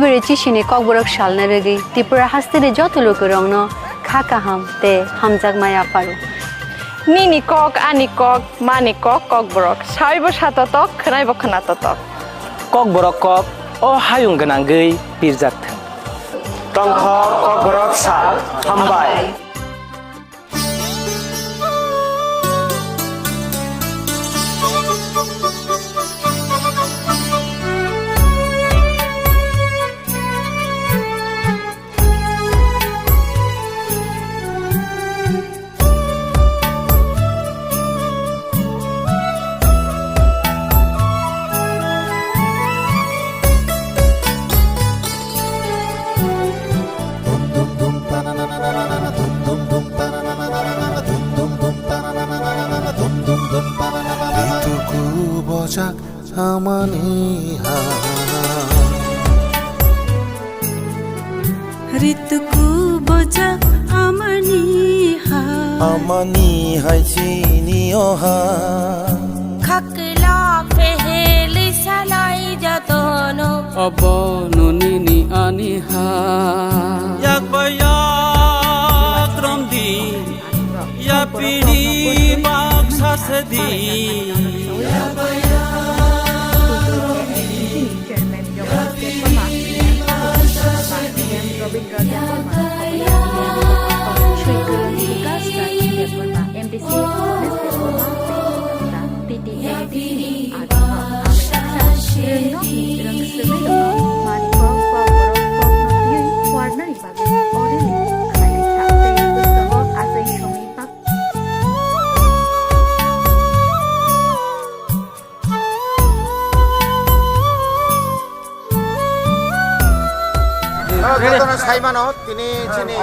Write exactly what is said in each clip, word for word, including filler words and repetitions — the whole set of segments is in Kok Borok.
February chisini Kokborok salna rwgwi Tripura hasteni joto lukurokno kha kaham tei hamjakma yapharo. Nini kok, ani kok, mani kok, Kokborok. Saibo satotok, khwnaibo khwnatotok. Kokborok kok, o hayung gwnangwi pirjak thwng. Tongkha Kokborok sal, hambai. Rituku bojak amani ha. Rituku bojak amani ha. Amani hai chini o ha. Khakla peheli salai jatono. Abono nini ani ha. Yak ba yak romdi. Yapini baksa sedi. Chairman Yogesh Debbarma, Rabindra Debbarma, Shri Guru Vikas Rai Debbarma, M D C Yogesh Debbarma, T T A D C, Rwngno, rwng swrwngno, mani kok, kok, borok, kokno twiwi, warnani bagwi, orili, khlainai sa, tei bwskango achai songwi bak- Jotono sai mano, tini chini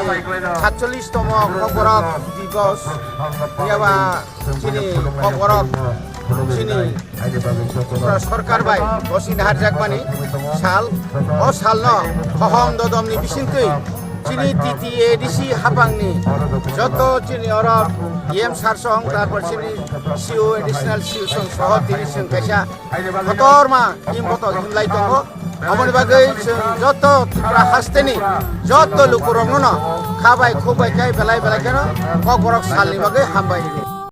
satchollish tomo Kokborok Divos, yaba chini Kokborok chini Tripura sorkar bai bosi naharjakmani sal, o salno hohom dodomni bisingtwi chini T T A D C hapangni joto chini oro E M sir song, tarpor chini C O, additional C O song soho tini chwng kaisa kotorma him boto himlai tongo. Aboni bagwi chwng joto Tripura hasteni joto lukurokno no kha bai khuk bai khe belai belai kheno Kokborok salni bagwi hambai.